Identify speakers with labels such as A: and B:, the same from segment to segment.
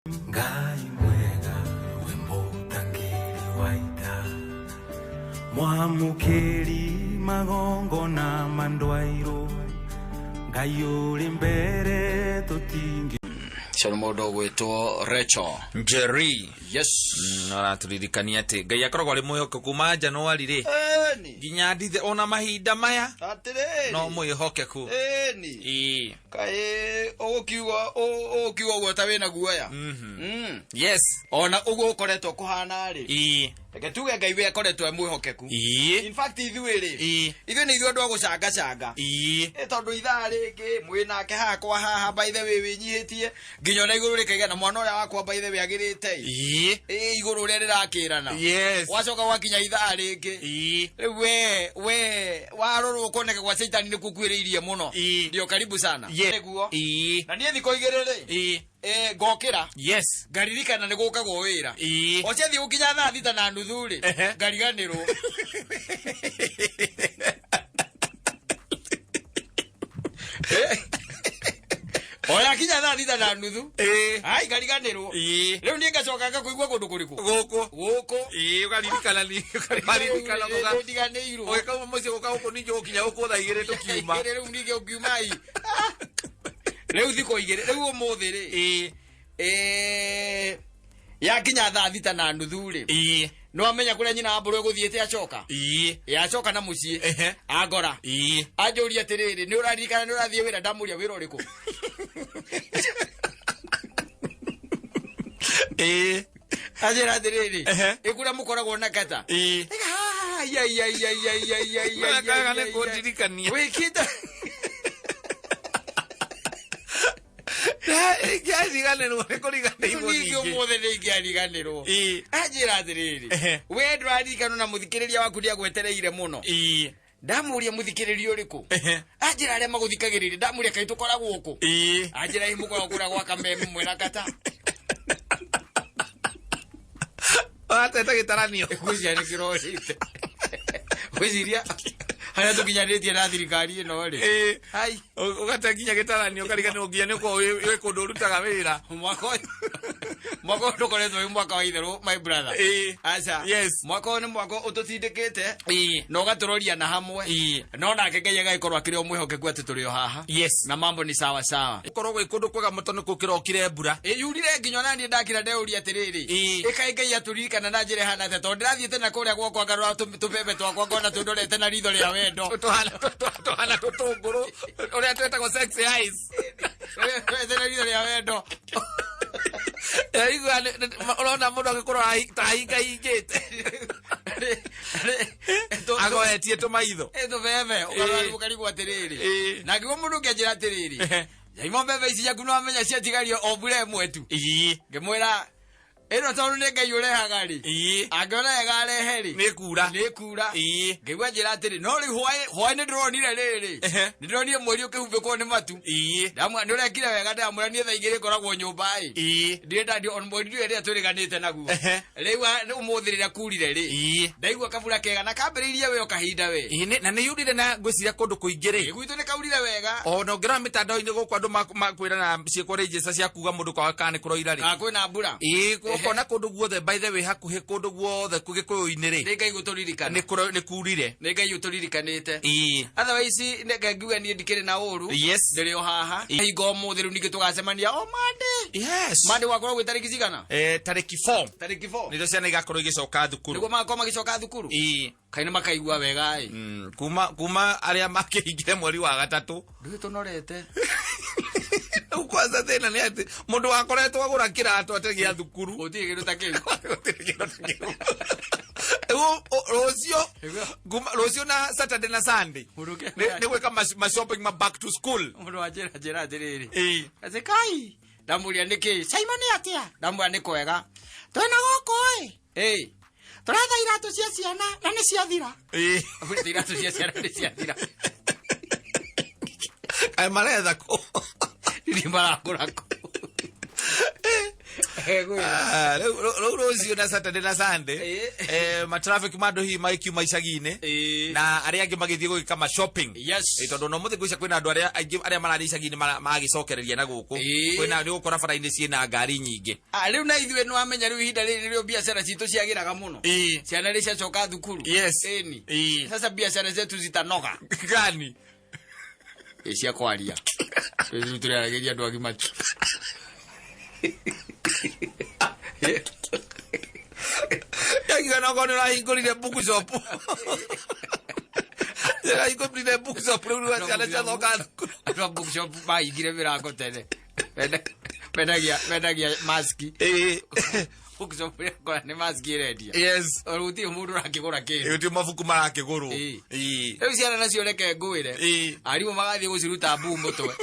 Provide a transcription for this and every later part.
A: Ngai mwega we mũtangĩri wa ita, mwamũkĩri magongona ma ndwairũ, Ngai ũrĩ mbere tũtingĩ.
B: Ũcio nĩ mũndũ ũgwĩtwo Rachel.
C: Njeri.
B: Yes.
C: Aratũririkania atĩ Ngai akoragwo arĩ mwĩhokeku kuma Januari rĩ
D: Ĩni.
C: nginya ndithe ona mahinda maya
D: Atĩrĩrĩ.
C: no mwĩhokeku.
D: Ĩni.
C: Ĩĩ.
D: Kaĩ ũgũkiuga ũgũkiuga ũguo ta wĩna guoya.
C: Yes.
D: Ona ũguo ũkoretwo kũhana rĩ.
C: Ĩĩ.
D: Reke tuge Ngai we akoretwo e mwĩhokeku.
C: Ĩĩ.
D: In fact ithuĩ rĩ.
C: Ĩĩ.
D: Ithuĩ nĩ ithuĩ andũ a gũcangacanga.
C: Ĩĩ.
D: Ĩ tondũ ithaa rĩngĩ mwĩ nake haha kwa haha by the way wĩnyihĩtie nginya ona igũrũ rĩkaiga na mwana ũrĩa wakwa by the way agĩrĩte ĩ.
C: Ĩĩ.
D: Ĩ igũrũ ũrĩa rĩrakĩrana.
C: Yes.
D: Wacoka gwakinya ithaa rĩngĩ.
C: Ĩĩ.
D: Rĩu we we warorwo kuoneka gwa caitani nĩ kukuĩrĩirie mũno.
C: Ĩĩ.
D: Ndio karibu sana.
C: Yeah.
D: Nĩguo.
C: Ĩĩ.
D: Na niĩ thikũ igĩrĩ rĩ.
C: Ĩĩ.
D: Eh, ngokĩra
C: Yes.
D: ngaririkana nĩ gũkagwo wĩra.
C: Ĩĩ.
D: O ciathiĩ gũkinya 6:30 rĩ
C: Ehe.
D: ngariganĩrwo. O yakinya 6:30
C: Ĩĩ.
D: ai ngariganĩrwo.
C: Ĩĩ.
D: Rĩu niĩ ngacoka ngakũigua kũndũ kũrĩkũ?
C: Gũkũ.
D: Gũkũ.
C: Ĩĩ ũkaririkana ni ũkaririkana
D: Rĩu nĩndiganĩirwo.
C: ũgĩkauma mũciĩ gũka gũkũ ningĩ gũkinya gũkũ 2:00 tũkiuma.
D: Igĩrĩ rĩu ningĩ ũkiuma i. Rĩu thikũ igĩrĩ rĩu ũmũthĩ rĩ.
C: Ĩĩ.
D: Eh, yakinya 6:30 rĩ.
C: Ĩĩ.
D: Nĩwamenya kũrĩa nyina wa mbũrũ ĩgũthiĩte acoka?
C: Ĩĩ.
D: Yacoka na mũciĩ.
C: Ehe.
D: Angora.
C: Ĩĩ.
D: Anjũria atĩrĩrĩ, nĩ ũraririkana nĩ ũrathiĩ wĩra? Ndamũria wĩra ũrĩkũ?
C: Ĩĩ.
D: Anjĩra atĩrĩrĩ,
C: Ehe.
D: ĩ kũrĩa mũkoragwo na kata?
C: Ĩĩ.
D: Ai, ai, ai, ai, ai, ai, ai, ai,
C: Kaga
D: ai,
C: nĩ
D: ai, ai.
C: kũndirikania.
D: Wĩkĩte.
C: Ingĩariganĩrwo nĩ kũriganĩirwo
D: Ningĩ
C: ningĩ.
D: ũmũthĩ nĩ ingĩariganĩrwo.
C: Ĩĩ.
D: Anjĩra atĩrĩrĩ,
C: Ehe.
D: we ndũraririkana na mũthikĩrĩria waku nĩagwetereire mũno.
C: Ĩĩ.
D: Ndamũria mũthikĩrĩria ũrĩkũ?
C: Ehe.
D: Anjĩra arĩa magũthikagĩrĩria, ndamũria kaĩ tũkoragwo kũ?
C: Ĩĩ.
D: Anjĩra ĩ mũkoragwo kũrĩa gwa Kameme mwĩna kata.
C: Watete gĩtaranio.
D: Ngwĩciria nĩ kĩrorĩte. Ngwĩciria harĩa tũkinyanĩtie na thirikari ĩno rĩ.
C: Ĩĩ.
D: Hai.
C: Ũgate nginya gĩtaranio ũkariganĩrwo nginya nĩ ũkoragwo wĩ kũndũ ũrutaga wĩra.
D: Mwaka ũyũ mwaka ũyũ ndũkoretwo wĩ mwaka wa itherũ my brother.
C: Ĩĩ.
D: Aca.
C: Yes.
D: Mwaka ũyũ nĩ mwaka ũtũtindĩkĩte
C: Ĩĩ.
D: na ũgatũroria na hamwe.
C: Ĩĩ.
D: No nake Ngai agagĩkorwo akĩrĩ o mwĩhokeku atĩ tũrĩ o haha.
C: Yes.
D: Na mambo ni sawa sawa.
C: Gũkorwo gwĩ kũndũ kwega mũno nĩ kũkĩrokire mbura.
D: Ĩ yurire nginya ona niĩ ndakira ndeuria atĩrĩrĩ.
C: Ĩĩ.
D: Ĩkaĩ Ngai atũririkana na njĩra ĩhana atĩa tondũ ndĩrathiĩte na kũrĩa gwakwa ngarora tũbebe twakwa ngona tũndorete na ritho rĩa wendo.
C: Tũhana tũhana tũtũngũrũ ũrĩa twĩtagwo sexy eyes.
D: Ndorete na ritho rĩa wendo.
C: Igua ũrona mũndũ agĩkorwo ta ahingahingĩte. Agoetie tũmaitho.
D: Ĩ tũbebe ũkarora ũkarigwo atĩrĩrĩ.
C: Ĩĩ.
D: Na ngĩgwo mũndũ ũngĩanjĩra atĩrĩrĩ.
C: Ehe.
D: Jaimo mbembe ici ciaku nĩwamenya ciatigario o mbura ĩmwe tu.
C: Ĩĩ.
D: Ngĩmwĩra ĩno tondũ nĩ Ngai ũrehaga rĩ.
C: Ĩĩ.
D: Angĩona wega arehe rĩ.
C: Nĩ kura.
D: Nĩ kura.
C: Ĩĩ.
D: Ngĩigua njĩra atĩrĩ no rĩu hwaĩ hwaĩ nĩ ndĩronire rĩrĩ.
C: Ehe.
D: Nĩ ndĩronire mweri ũkĩhumbĩkwo nĩ matu.
C: Ĩĩ.
D: Ndamwĩra nĩ ũrekire wega ndamwĩra niĩ 2:00 ngoragwo nyũmba ĩ.
C: Ĩĩ.
D: Ndirenda ndi on mweri ndũĩ rĩrĩa twĩrĩganĩte naguo.
C: Ehe.
D: Rĩu ũmũthĩ rĩrĩa kurire rĩ.
C: Ĩĩ.
D: Ndaigua kabura kega na kambĩrĩirie we o kahinda we.
C: Ĩĩ, na nĩ yurire na ngwĩciria kũndũ kũingĩ rĩ.
D: Ĩ gwitũ nĩ kaurire wega.
C: Ona ũngĩrora mĩtandao-inĩ gũkũ andũ makwĩra na ciĩko rĩnjĩca cia kuga mũndũ kwaga kana nĩ kũroira rĩ.
D: Ah, kwĩna mbura.
C: Ĩĩ, ũkona kũndũ guothe by the way hakuhĩ kũndũ guothe gĩkũyũ-inĩ rĩ.
D: Nĩ Ngai gũtũririkana.
C: Nĩ nĩ kurire.
D: Nĩ Ngai ũtũririkanĩte.
C: Ĩĩ.
D: Otherwise nĩ ngiuga niĩ ndikĩrĩ na ũru.
C: Yes.
D: Ndĩrĩ o haha.
C: Ĩĩ.
D: Hingo ũmũthĩ rĩu ningĩ tũgacemania o Monday.
C: Yes.
D: Monday gwakorwo gwĩ tarĩki cigana?
C: Eh, tarĩki 4
D: Tarĩki 4.
C: nĩrĩo ciana igakorwo igĩcoka thukuru.
D: Nĩguo magakorwo magĩcoka thukuru.
C: Ĩĩ.
D: Kaĩ nĩ makaigua wega ĩ.
C: Kuma kuma arĩa makĩhingire mweri wa gatatũ.
D: Ndũĩ tũnorete.
C: Rĩu kwanza thĩna nĩ atĩ mũndũ wakoretwo agũra kĩratũ atĩ gĩa thukuru.
D: Gũtirĩ kĩndũ ta kĩu.
C: Gũtirĩ kĩndũ ta kĩu. Rĩu rũciũ kuma rũciũ na Saturday na Sunday
D: Mũndũ ũngĩ-
C: nĩ gwĩka ma shopping ma back to school.
D: Mũndũ wanjĩra njĩra atĩrĩrĩ.
C: Ĩĩ.
D: Atĩ kai. Ndamũria nĩkĩ? Simon nĩ atĩa? Ndamwĩra nĩ kwega. Twĩna gũkũ ĩ. Ĩĩ. Tũretha iratũ cia ciana na nĩ ciathira.
C: Ĩĩ.
D: Iratũ cia ciana nĩ ciathira.
C: Kaĩ maretha kũ?
D: Nĩ maragũra kũ?
C: Ah, rĩu rũciũ na Saturday na Sunday, matraffic ma andũ hihi magĩkiuma icagi-inĩ na arĩa angĩ magĩthiĩ gũgĩka ma shopping. Tondũ no mũthĩ ngwĩciria kwĩna andũ arĩa aingĩ arĩa marathiĩ icagi-inĩ magagĩcokereria na gũkũ. Kwĩna nĩ gũkora bara-inĩ ciĩna ngari nyingĩ.
D: Ah, rĩu na ithuĩ nĩ wamenya rĩu ihinda rĩrĩ nĩrĩo biacara citũ ciagĩraga mũno. Ciana rĩ ciacoka thukuru. Ĩni. Sasa biacara zetu zitanoga.
C: Gani?
D: Ĩ cia kwaria. Rĩu tũraragĩria andũ agima tu.
C: Yakiuga no korwo nĩ ũrahingũrire bookshop. Ũrahingũrire bookshop rĩu rĩu ciana ciacoka thukuru.
D: Andũ a bookshop mahingire mĩrango tene. Mendagia maski. Bookshop ĩrakora nĩ maski ĩrendia. Rĩu gũtirĩ mũndũ ũrakĩgũra kĩndũ.
C: Gũtirĩ mabuku marakĩgũrwo.
D: Rĩu ciana nacio reke ngwĩre. Arimũ magathiĩ gũciruta mbuu mũtwe.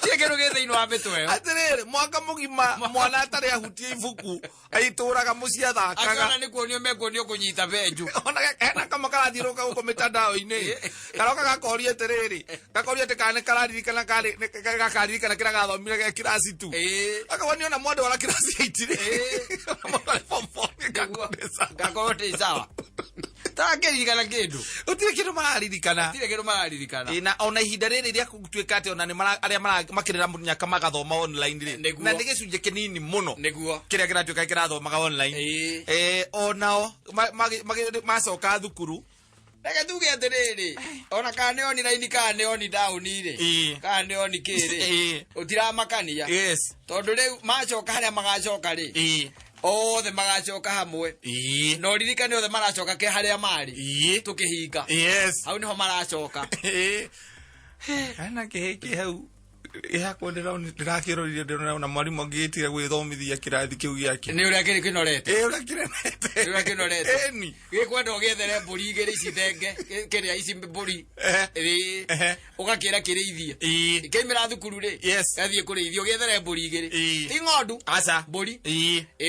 D: Tirĩ kĩndũ gĩ thĩinĩ wa mĩtwe ĩyo.
C: Atĩrĩrĩ, mwaka mũgima mwana atarĩ ahutie ibuku aitũraga mũciĩ athakaga.
D: Akiona nĩ kuonio mekuonio kũnyita benju.
C: Ona hena kamwe karathiũrũrũka gũkũ mĩtandao-inĩ, karoka gakoria atĩrĩrĩ, gakoria atĩ kana nĩ kararirikana karĩ gakaririkana kĩrĩa gathomire ge kĩraci tu. Akauga nĩ ona mwandwara kĩraci 8 rĩ, mwandwara form 4 ngakorwo ndĩ sawa.
D: Ngakorwo ndĩ sawa. Tarakĩririkana kĩndũ.
C: Gũtirĩ kĩndũ mararirikana.
D: Gũtirĩ kĩndũ mararirikana.
C: Na ona ihinda rĩrĩ rĩa gũtuĩka atĩ ona nĩ arĩa makĩrĩra mũnyaka magathoma online rĩ, na nĩ gĩcunjĩ kĩnini mũno kĩrĩa kĩratuĩka kĩrathomaga online. Onao macoka thukuru.
D: Reke tuge atĩrĩrĩ, ona kana nĩ online kana nĩ on down rĩ, kana nĩ on kĩ rĩ, ũtiramakania. Tondũ rĩu macoka harĩa magacoka rĩ, othe magacoka hamwe. Na ũririkane othe maracoka ke harĩa marĩ. Tũkĩhinga. Hau nĩho maracoka.
C: Hena kĩhĩ kĩ hau ĩhakwo ndĩrakĩrorire ndĩrona mwarimũ angĩgĩtire gwĩthomithia kĩrathi kĩu gĩake.
D: Nĩ ũrĩa kĩrĩ kĩnorete.
C: Ũrĩa kĩrenete.
D: Nĩ ũrĩa kĩnorete.
C: Ĩni.
D: Gĩkwenda ũgĩethere mbũri igĩrĩ ici thenge, kĩrĩa ici mbũri. Ũgakĩra kĩrĩithie. Kĩaimĩra thukuru rĩ, gathiĩ kũrĩithia ũgĩethere mbũri igĩrĩ. Ti ng'ondu.
C: Aca.
D: Mbũri.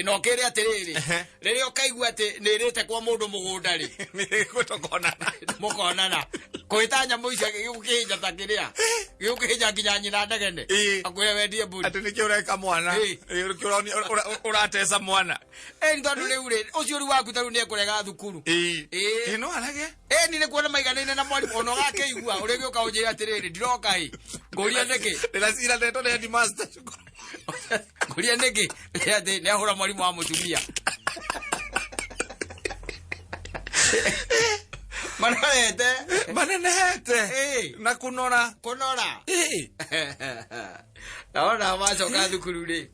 D: Na ũkĩre atĩrĩrĩ, rĩrĩa ũkaigua atĩ nĩ ĩrĩte kwa mũndũ mũgũnda rĩ,
C: Nĩ gũtokonana.
D: Mũkonana. Kũhĩta nyamũ icio gĩgũkĩhĩnja ta kĩrĩa. Gĩgũkĩhĩnja nginya nyina ndegene. Akwĩre wendie mbũri.
C: Atĩ nĩkĩo ũreka mwana. Nĩkĩo ũrateca mwana.
D: Nĩ tondũ rĩu rĩ, ũcio rĩu waku ta rĩu nĩekũrega thukuru.
C: No arege.
D: Ni nĩ kuona maiganaine na mwarimũ, ona ũgakĩigua, ũrĩgĩũka ũnjĩre atĩrĩrĩ, ndiroka ĩ. Ngũria nĩkĩ?
C: Ndĩracira ndeto nĩ headmaster cukuru.
D: Ngũria nĩkĩ? Atĩ nĩ ahũra mwarimũ wa mũtumia. Manorete.
C: Manenehete. Na kũnora.
D: Kũnora. Naona macoka thukuru rĩ.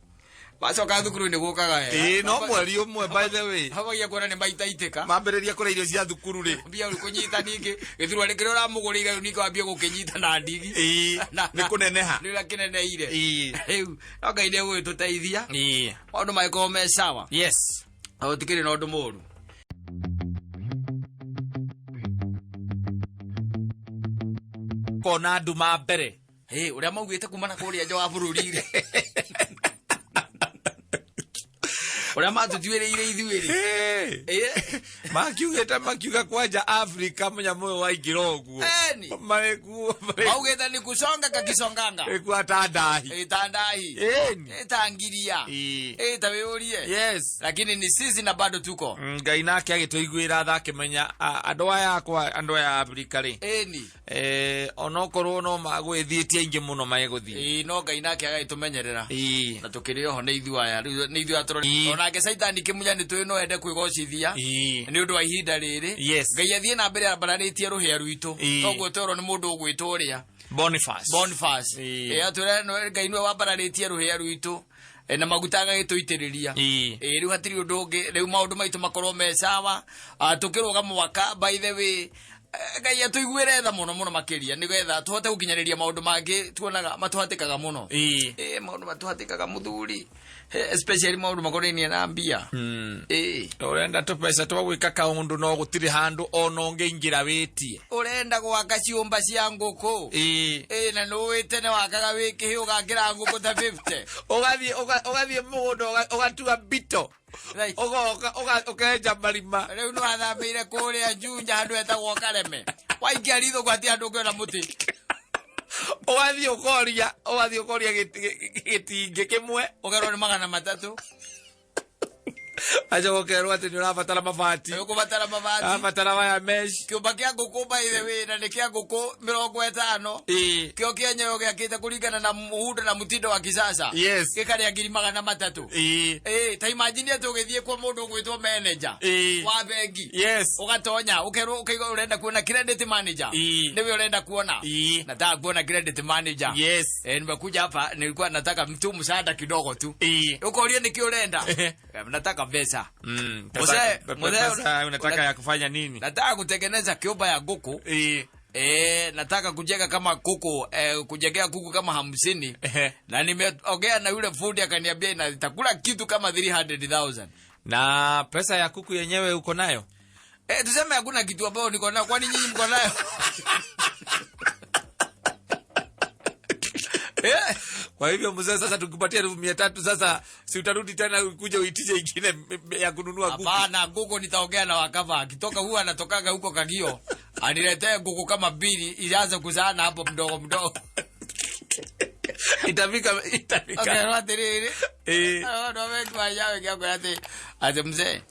D: Macoka thukuru nĩ gũkaga wega.
C: No mweri ũmwe by the way.
D: Hamwagia kuona nĩ maitaitĩka.
C: Mambĩrĩria kũrĩa irio cia thukuru rĩ.
D: Mbia rĩu kũnyita ningĩ. Gĩthurwa kĩrĩa ũramũgũrĩire rĩu ningĩ wambie gũkĩnyita na ndigi.
C: Nĩ kũneneha.
D: Nĩ ũrĩa kĩneneire. Rĩu, no Ngai nĩ egũgĩtũteithia. Maũndũ magĩkorwo me sawa. Na gũtikĩrĩ na ũndũ mũũru.
C: Kona nduma mbere.
D: Ũrĩa maugĩte kuma na kũrĩa nja wa bũrũri rĩ. Ũrĩa matũtuĩrĩire ithuĩ rĩ.
C: Makiugĩte makiuga kwanja Afrika mũnyamũ ũyũ waingĩra ũguo. Marĩkuo, marĩkuo.
D: Maugĩte nĩ kusonga kakisonganga.
C: Ĩkuo ta ndahi.
D: Ta ndahi. Ta ngiria. Ta wĩũrie. Lakini ni sisi na bado tuko.
C: Ngai nake agĩtũiguĩra tha akĩmenya, andũ aya akwa, andũ aya Afrika rĩ. Onokorwo no magwĩthiĩtie aingĩ mũno magũthiĩ.
D: No Ngai nake agagĩtũmenyerera. Na tũkĩrĩ oho nĩ ithuĩ aya. Rĩu nĩ ithuĩ atũrori. Onake Caitani kĩmunya nĩ tũĩ no ende kwĩgocithia. Nĩ ũndũ wa ihinda rĩrĩ. Ngai athiĩ na mbere ambararĩtie rũhĩa rwitũ. Toguo twerwo nĩ mũndũ ũgwĩtwo ũrĩa.
C: Boniface.
D: Boniface. Atwĩra Ngai nĩwe wambararĩtie rũhĩa rwitũ. Na maguta agagĩtũitĩrĩria. Rĩu hatirĩ ũndũ ũngĩ. Rĩu maũndũ maitũ makorwo me sawa. Tũkĩrũga mwaka, by the way, Ngai atũiguĩre tha mũno mũno makĩria nĩgetha tũhote gũkinyanĩria maũndũ mangĩ tuonaga matũhatĩkaga mũno. Maũndũ matũhatĩkaga mũthuri. Especially maũndũ makonainie na mbia.
C: Ũrenda tũbeca twa gwĩka kaũndũ no gũtirĩ handũ ona ũngĩingĩra wĩtie.
D: Ũrenda gwaka ciũmba cia ngũkũ. Na nĩũĩ tene wakaga wĩ kĩhĩ ũgakĩra ngũkũ ta 50.
C: Ũgathiĩ, ũgathiĩ mũgũnda, ũgatua mbito. Ũgoka, ũkenja marima.
D: Rĩu nĩwathamĩire kũrĩa Juja handũ hetagwo Kareme. Waikia ritho gwatia handũ ũngĩona mũtĩ.
C: Ũgathiĩ ũkoria, ũgathiĩ ũkoria gĩtingĩ kĩmwe.
D: Ũkerwo nĩ magana matatũ.
C: Acoka ũkerwo atĩ nĩ ũrabatara mabati.
D: Ũkũbatara mabati.
C: Ũrabatara wire mesh.
D: Kĩũmba kĩa ngũkũ, by the way, na nĩ kĩa ngũkũ 50. Kĩo kĩenyewe gĩakĩte kũringana na mũhundo na mũtindo wa kisasa. Gĩkarĩa 300,000. Ta imagine atĩ ũgĩthiĩ kwa mũndũ ũgwĩtwo manager wa bengi. Ũgatonya, ũkerwo, ũkaigua ũrenda kuona credit manager. Nĩwe ũrenda kuona. Nataka kuona credit manager. Nimekuja hapa, nilikuwa nataka mtu msaada kidogo tu. Ukoria nĩkĩ ũrenda? Nataka pesa.
C: Pesa unataka ya kufanya nini?
D: Nataka kutengeneza kiumba ya nguku. Nataka kujenga kama kuku, kujengea kuku kama 50. Na nimeongea na yule fundi akaniambia itakula kitu kama 300,000.
C: Na pesa ya kuku yenyewe uko nayo?
D: Tuseme hakuna kitu ambayo niko nayo, kwani nyinyi mko nayo?
C: Kwa hivyo mzee, sasa tukipatia 300,000 sasa si utarudi tena ukuje uitishe ingine ya kununua kuku?
D: Hapana, kuku nitaongea na wakava. Akitoka huwa anatokaga huko Kagio. Aniletee kuku kama 2 ianze kuzaana hapo mdogo mdogo.
C: Itafika.
D: Okay, atĩrĩrĩ. Andũ wengi wa wengi akora atĩ mzee,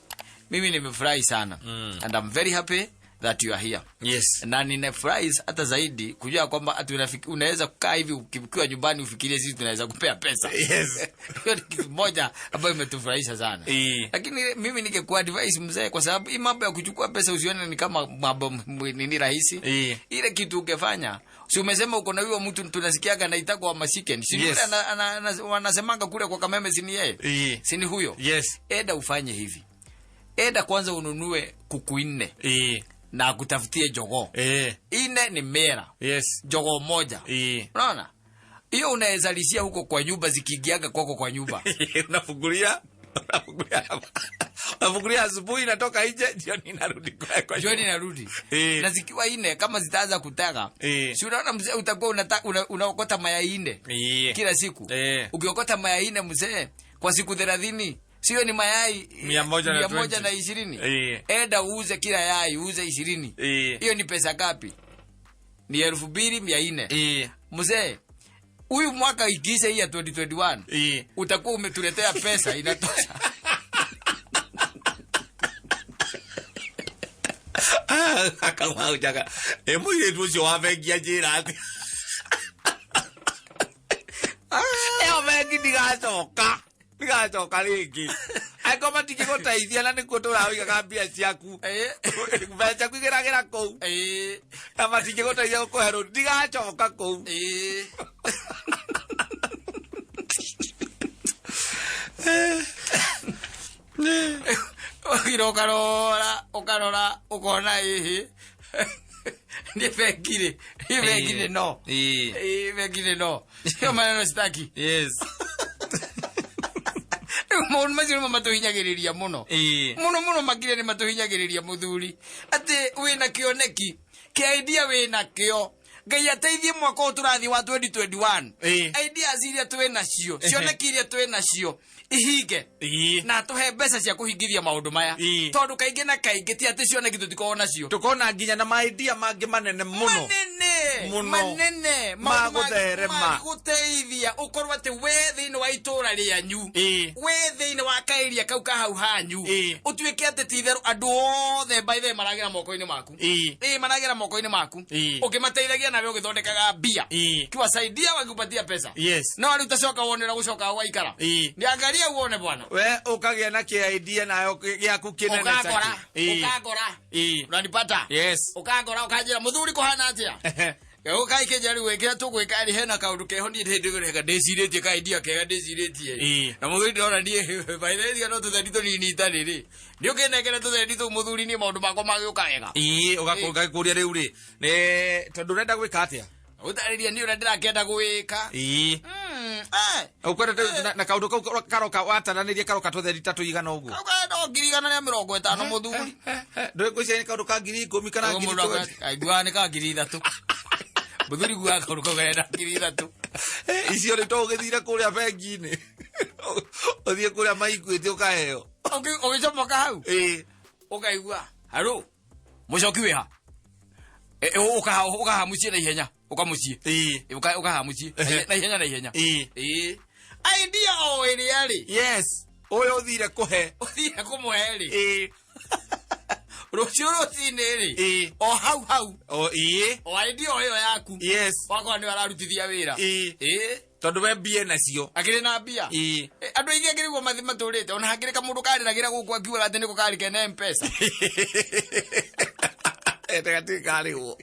D: mimi nimefurahi sana. And I'm very happy that you are here. Na ninafurahi hata zaidi kujua kwamba ati unaweza kukaa hivi ukiwa nyumbani ufikirie sisi tunaweza kupea pesa. Hiyo ni kitu moja ambayo imetufurahisha sana. Lakini mimi ningekuwa advice mzee, kwa sababu hii mambo ya kuchukua pesa usione ni kama mambo nini rahisi. Ile kitu ungefanya, si umesema uko na huyo mtu tunasikiaga anaitagwa wa Masiken. Si yule wanasemanga kule kwa Kameme, si ni yeye? Si ni huyo? Eda ufanye hivi. Eda kwanza ununue kuku 4. Na akutafutie jogoo. 4 ni mera. Jogoo moja. Unaona? Hiyo unaweza lishia huko kwa nyumba, zikiingiaga kwako kwa nyumba.
C: Unafungulia, unafungulia. Unafungulia asubuhi inatoka nje, jioni inarudi kwa
D: Jioni
C: nyumba.
D: inarudi. Na zikiwa 4 kama zitaanza kutaga. Si unaona mzee utakuwa unaokota mayai 4 kila siku. Ukiokota mayai 4 mzee kwa siku 30, sio ni mayai
C: Mia moja na
D: mia moja na
C: twenty.
D: ishirini. Enda uuze kila yai, uuze 20. Hiyo ni pesa ngapi? Ni 2400. Mzee, huyu mwaka ikiisha hii ya 2021, utakuwa umetuletea pesa inatosha.
C: Akamau jaga. Mũirĩtu ũcio wa bengi anjĩra atĩ ĩyo bengi ndigacoka. Ndigacoka rĩngĩ. Angĩkorwo matingĩgũteithia na nĩkuo tũraũigaga mbia ciaku. Mbeca ciaku igeragĩra kũu. Na matingĩgũteithia gũkũhe rũni. Ndigacoka kũu.
D: Ũkĩra ũkarora, ũkarora, ũkona ĩhĩ. Nĩ bengi rĩ, nĩ bengi rĩ no. Bengi rĩ no. Hiyo maneno sitaki. Rĩu maũndũ macio nĩmo matũhinyagĩrĩria mũno. Mũno mũno makĩria nĩ matũhinyagĩrĩria mũthuri. Atĩ wĩna kĩoneki, kĩa idea wĩna kĩo. Ngai ateithie mwaka ũyũ tũrathiĩ wa 2021. Ideas iria twĩ nacio, cioneki iria twĩ nacio, ihinge. Na tũhe mbeca cia kũhingithia maũndũ maya. Tondũ kaingĩ na kaingĩ ti atĩ cioneki tũtikoragwo nacio.
C: Tũkona nginya na ma idea mangĩ manene mũno.
D: Manene.
C: Mũno.
D: Manene.
C: Ma
D: Maũndũ
C: gũtherema.
D: ma gũteithia ũkorwo atĩ we thĩinĩ wa itũũra rĩanyu. We thĩinĩ wa kaeria kau ka hau hanyu. Ũtuĩke atĩ ti itherũ andũ othe by the way maragĩra moko-inĩ maku. Maragĩra moko-inĩ maku. Ũkĩmateithagia nawe ũgĩthondekaga mbia. Ukiwasaidia wakikupatia pesa. No rĩu utacoka wone na gũcoka waikara. Niangalia uone bwana.
C: We ũkagĩa na kĩ idea nayo gĩaku kĩnene
D: Ũkangora,
C: caki.
D: ũkangora. Unanipata? Ũkangora ũkanjĩra mũthuri kũhana atĩa? Gũka ikĩnjĩra rĩu kĩrĩa tũgwĩka rĩ hena kaũndũ keho niĩ ndĩ ndĩreka ndĩcirĩtie ka idea kega ndĩcirĩtie. Na mũthuri ndĩrona niĩ by the way no tũthendi tũnini itarĩ rĩ. Nĩ ũkĩnengere tũthendi tũu mũthuri niĩ maũndũ makwa magĩũka wega.
C: Ũgakũria rĩu rĩ, nĩ tondũ ũrenda gwĩka atĩa?
D: Ũtarĩria niĩ ũrĩa ndĩrakĩenda gwĩka.
C: Ũkwenda na kaũndũ kau karoka wataranĩria karoka tũtheri ta tũigana ũguo?
D: Kau ka no ngiri igana rĩa mĩrongo ĩtano mũthuri.
C: Ndũĩ ngwĩciria nĩ kaũndũ ka ngiri ikũmi kana
D: Ũguo
C: ngiri
D: mũndũ
C: twenty.
D: aiguaga nĩ ka ngiri ithatũ. Mũthuri guaga kaũndũ kau karenda ngiri ithatũ.
C: Icio rĩ to ũgĩthire kũrĩa bengi-inĩ. Ũthiĩ kũrĩa maikuĩte ũkaheo.
D: Ũgĩcomoka hau? Ũkaigua, haro, mũcoki wĩ ha? Ũkaha mũciĩ na ihenya, ũka mũciĩ. Ũkaha mũciĩ. Na ihenya, na ihenya. Idea o ĩrĩa rĩ.
C: Ũyũ ũthire kũhe.
D: Ũthire kũmũhe rĩ.
C: Ĩĩ.
D: Rũciũ rũcinĩ rĩ.
C: Ĩĩ.
D: O hau hau.
C: O ĩĩ.
D: O idea ĩyo yaku.
C: Yes.
D: Wakwa nĩwe ararutithia wĩra.
C: Ĩĩ.
D: Ĩĩ.
C: Tondũ we mbia nacio.
D: Akĩrĩ na mbia.
C: Ĩĩ.
D: Andũ aingĩ akĩrĩ guo mathi matũrĩte ona hakĩrĩ kamũndũ karĩragĩra gũkũ akiugaga atĩ nĩko karĩ kena M-Pesa.
C: Ete karĩhwo.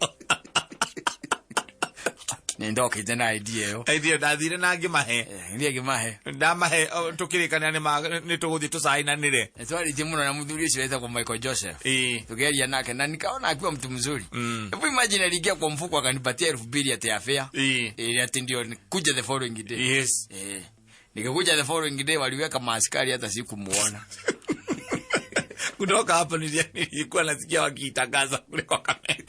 D: Nĩ ndokĩte na idea ĩyo.
C: Idea ndathire na ngĩmahe.
D: Thiĩ ngĩmahe.
C: Ndamahe tũkĩrĩkanĩra nĩ tũgũthiĩ tũcainanĩre.
D: Nĩ twarĩtie mũno na mũthuri ũcio wetagwo Michael Joseph.
C: Ĩĩ.
D: Tukiaria nake na nikaona akiwa mtu mzuri. Hebu imagine aliingia kwa mfuko akanipatia 2000 ati ya fare.
C: Ĩĩ.
D: Ili ati ndio kuja the following day.
C: Yes.
D: Nikikuja the following day waliweka maaskari hata sikumuona.
C: Kutoka hapo nilikuwa nasikia wakiitangaza kule kwa kamera.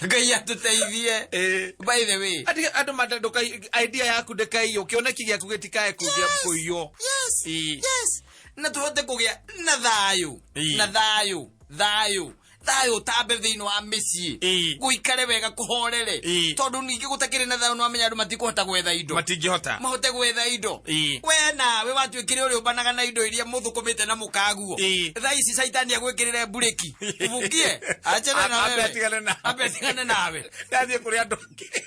D: Ngai atuteithie. By the way,
C: Ati andũ matanduka idea yaku ndĩkaiywo, kĩoneki gĩaku gĩtikae kũgĩa kũiywo.
D: Yes.
C: Ĩĩ.
D: Yes. Na tuhote kũgĩa na thayũ.
C: Ĩĩ.
D: Na thayũ. Thayũ. Thayũ ũtambe thĩinĩ wa mĩciĩ.
C: Ĩĩ.
D: Gũikare wega kũhorere.
C: Ĩĩ.
D: Tondũ ningĩ gũtakĩrĩ na thayũ nĩwamenya andũ matikũhota gwetha indo.
C: Matingĩhota.
D: Mahote gwetha indo.
C: Ĩĩ.
D: We nawe watuĩkire ũrĩa ũmbanaga na indo iria mũthũkũmĩte na mũkaguo.
C: Ĩĩ.
D: Thaa ici caitani agwĩkĩrĩre mburĩki. Ũbukie. Achana na
C: Ambe
D: wewe.
C: atigane nawe.
D: Ambe atigane nawe.
C: Ndathiĩ kũrĩ andũ angĩ.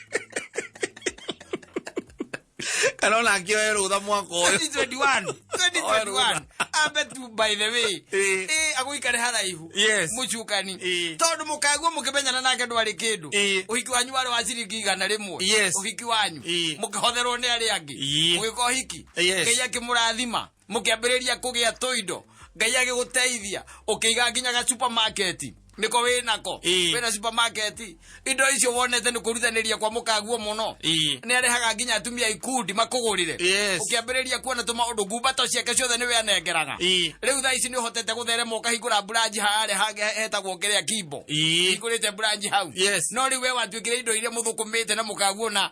C: Kana ona akĩoe rũtha mwaka ũyũ.
D: 2021. 2021. Ambe tu by the way.
C: Ĩĩ.
D: Agũikare haraihu.
C: Yes.
D: Mũcukani.
C: Ĩĩ.
D: Tondũ mũkaguo mũkĩmenyana nake ndwarĩ kĩndũ.
C: Ĩĩ.
D: Ũhiki wanyu warĩ wa ciringi 100.
C: Yes.
D: Ũhiki wanyu.
C: Ĩĩ.
D: Mũkĩhotherwo nĩ arĩa angĩ.
C: Ĩĩ.
D: Mũgĩka ũhiki.
C: Yes.
D: Ngai akĩmũrathima. Mũkĩambĩrĩria kũgĩa tũindo. Ngai agĩgũteithia. Ũkĩiga nginya ga supermarket. Nĩko wĩnako.
C: Ĩĩ.
D: Wĩna supermarket. Indo icio wonete nĩ kũrutanĩria kwa mũkaguo mũno.
C: Ĩĩ.
D: Nĩ arehaga nginya atumia ikundi makũgũrĩre.
C: Yes.
D: Ũkĩambĩrĩria kuona tũmaũndũ ngumbato ciake ciothe nĩwe anengeraga.
C: Ĩĩ.
D: Rĩu thaa ici nĩ ũhotete gũtherema ũkahingũra branch harĩa hangĩ hetagwo kĩrĩa Kimbo.
C: Ĩĩ.
D: Hingũrĩte branch hau.
C: Yes.
D: No rĩu we watuĩkire indo iria mũthũkũmĩte na mũkaguo na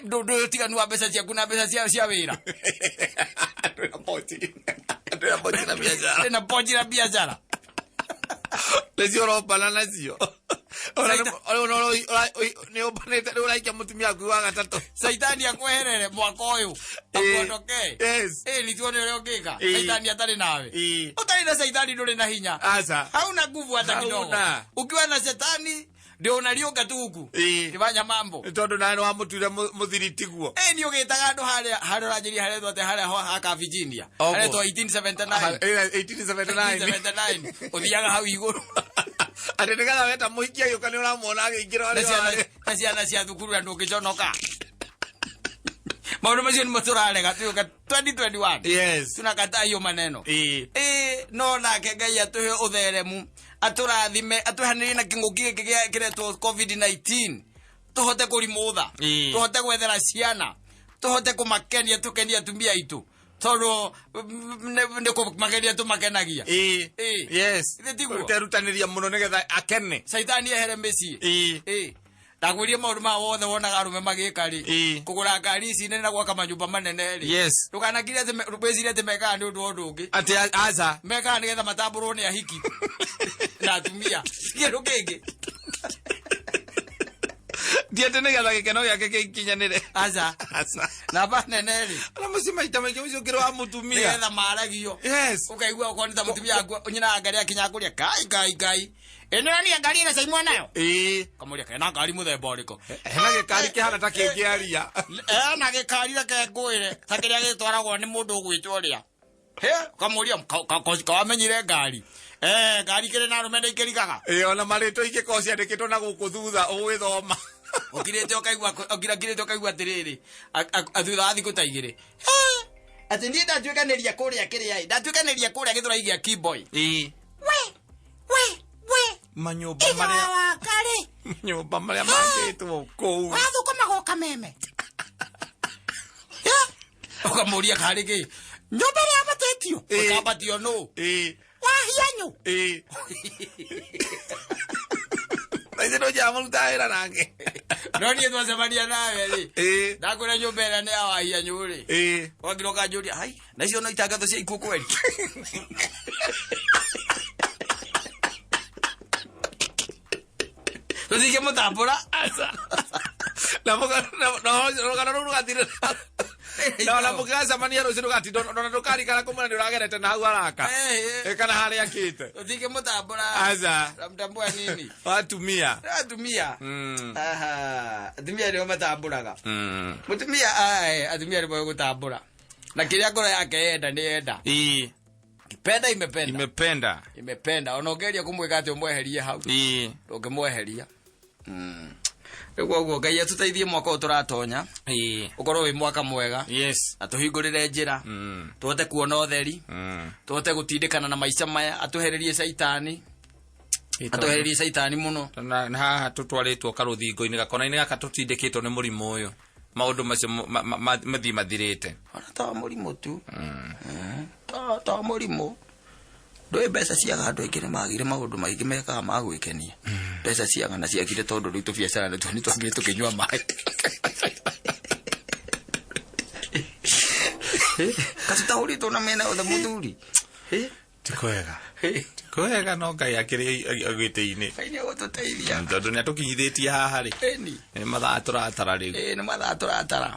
D: ndũ ũtiganu wa mbeca ciaku na mbeca cia wĩra.
C: Ndwĩna pochi. Ndwĩna pochi na biacara.
D: Ndwĩna pochi na biacara.
C: Nĩcio ũrombana nacio. Nĩ ũmbanĩte rĩu ũraikia mũtumia waku wa gatatũ.
D: Caitani akweherere mwaka ũyũ. Akuondoke.
C: Yes.
D: Nĩ tuone ũrĩa ũngĩka.
C: Ĩĩ.
D: Caitani atarĩ nawe.
C: Ĩĩ.
D: Ũtarĩ na caitani ndũrĩ na hinya.
C: Aca.
D: Hauna nguvu hata kidogo.
C: Hauna.
D: Ukiwa na shetani ndio unaliunga tu huku.
C: Ĩĩ.
D: Kifanya mambo.
C: Tondũ nawe nĩwamũtuire mũthiri tiguo.
D: Nĩ ũgĩtaga andũ harĩa harĩa ũranjĩria haretwo atĩ harĩa haka Virginia.
C: Oguo.
D: Haretwo 1879.
C: 1879.
D: 1879. Ũthiaga hau igũrũ.
C: Atĩ nĩgetha weta mũhiki agĩũka nĩ ũramuona akĩingĩra
D: Na
C: harĩa
D: ciana
C: warĩ.
D: na ciana cia thukuru na ndũngĩconoka. Maũndũ macio nĩmo tũrarega tuĩka 2021.
C: Yes.
D: Tunakataa hiyo maneno.
C: Ĩĩ.
D: No nake Ngai atũhe ũtheremu, atũrathime, atwehanĩrie na kĩng'ũki gĩkĩ kĩretwo COVID-19. Tũhote kũrimũtha.
C: Ĩĩ.
D: Tũhote gwethera ciana. Tũhote kũmakenia, tũkenie atumia aitũ. Tondũ nĩ kũmakenia tũmakenagia.
C: Ĩĩ.
D: Ĩĩ.
C: Yes.
D: Ithe tiguo?
C: Ũterutanĩria mũno nĩgetha akene.
D: Caitani ehere mĩciĩ.
C: Ĩĩ.
D: Ĩĩ. Ndakwĩrie maũndũ maya wothe wonaga arũme magĩka rĩ.
C: Ĩĩ.
D: Kũgũra ngari ici nene na gwaka manyũmba manene rĩ.
C: Yes.
D: Ndũkanakire atĩ wĩcirie atĩ mekaga nĩ ũndũ wa ũndũ ũngĩ.
C: Atĩ aca.
D: Mekaga nĩgetha matambũrwo nĩ ahiki. Na atumia. Kĩndũ kĩngĩ.
C: Ndiĩ atĩ nĩgetha gĩkeno gĩake gĩkinyanĩre.
D: Aca.
C: Aca.
D: Namba nene rĩ.
C: Ona mũciĩ maita maingĩ mũciĩ ũkĩrĩ wa mũtumia.
D: Nĩgetha maragio.
C: Yes.
D: Ũkaigua okorwo nĩ ta mũtumia waku nyina ngari akinya kũrĩa kai kai kai. Ĩno nĩ ngari ĩna caimwa nayo.
C: Ĩĩ.
D: Kamũria kena ngari mũthemba ũrĩkũ?
C: Hena gĩkari kĩhana ta kĩngĩaria.
D: Ena gĩkari reke ngwĩre ta kĩrĩa gĩtwaragwo nĩ mũndũ ũgwĩtwo ũrĩa. He, kamũria kawamenyire ngari. Ngari kĩrĩ na arũme nĩ ikĩrigaga.
C: Ĩĩ ona marĩtwa ingĩkorwo ciandĩkĩtwo na gũkũ thutha ũgũgĩthoma.
D: Ũkirĩte ũkaigua ũkirĩte ũkaigua atĩrĩrĩ, thutha wa thikũ ta igĩrĩ. Atĩ niĩ ndatuĩkanĩria kũrĩa kĩrĩa ĩ, ndatuĩkanĩria kũrĩa gĩthũrai gĩa Kimboy.
C: Ĩĩ.
D: We, we, we.
C: Manyũmba
E: Iga
C: marĩa
E: wa wakari.
C: Manyũmba marĩa makĩtwo kũu.
E: Wathũkũmaga ũkameme.
D: Ũkamũria karĩ kĩ?
E: Nyũmba ĩrĩa yambatĩtio.
C: Ĩĩ.
D: Ũkambatio nũ?
C: Ĩĩ.
E: Wahianyũ.
C: Ĩĩ. Na ithe ndũnjamũruta wĩra nake.
D: No niĩ twacemania nawe rĩ.
C: Ĩĩ.
D: Ndakwĩra nyũmba ĩrĩa nĩ ya wahianyũ rĩ.
C: Ĩĩ.
D: Wakira ũkanjũria, hai, na icio no itangatho cia ikuũ kweri. Tũtingĩmũtambũra.
C: Aca. Na rũgano rũu rũgathirĩra. Na ona mũgĩgacemania rũciũ ndũgatinda ona ndũkarikara kũmwĩra nĩ ũragerete na hau araka.
D: Eh, eh.
C: Eh, kana harĩa akĩte.
D: Ũtige mũtambũra.
C: Aca.
D: Mtambua nini?
C: Watumia.
D: Atumia. Aha, atumia nĩo matambũraga. Mũtumia ae, atumia nĩmo gũtambũra. Na kĩrĩa ngoro yake yenda nĩ yenda.
C: Ii.
D: Kipenda imependa.
C: Imependa.
D: Imependa. Ona ũngeria kũmwĩka atĩ ũmweherie hau.
C: Ii.
D: Ndũngĩmweheria. Rĩu koguo Ngai atũteithie mwaka ũyũ tũratonya.
C: Ii.
D: Ũkorwo wĩ mwaka mwega.
C: Yes.
D: Atũhingũrĩre njĩra. Tũhote kuona ũtheri. Tũhote gũtindĩkana na maica maya. Atũhererie caitani. Atũhererie caitani mũno.
C: Na haha tũtwarĩtwo karũthingo-inĩ gakona-inĩ gaka tũtindĩkĩtwo nĩ mũrimũ ũyũ. Maũndũ macio mathiĩ mathirĩte.
D: Ona to mũrimũ tu. To mũrimũ. Ndũĩ mbeca ciaga andũ aingĩ nĩmagire maũndũ maingĩ mekaga ma gwĩkenia. Mbeca ciaga na ciagire tondũ rĩu tũbiacara nĩtuo nĩtwambire tũkĩnyua maĩ. Katutahũrĩtwo na mena othe mũthuri.
C: Ti kwega. Ti kwega no Ngai akĩrĩ gĩtĩ-inĩ.
D: Ngai nĩegũtũteithia.
C: Tondũ nĩatũkinyithĩtie haha rĩ.
D: Ĩni.
C: Nĩ mathaa tũratara rĩu.
D: Ĩĩ nĩ mathaa tũratara.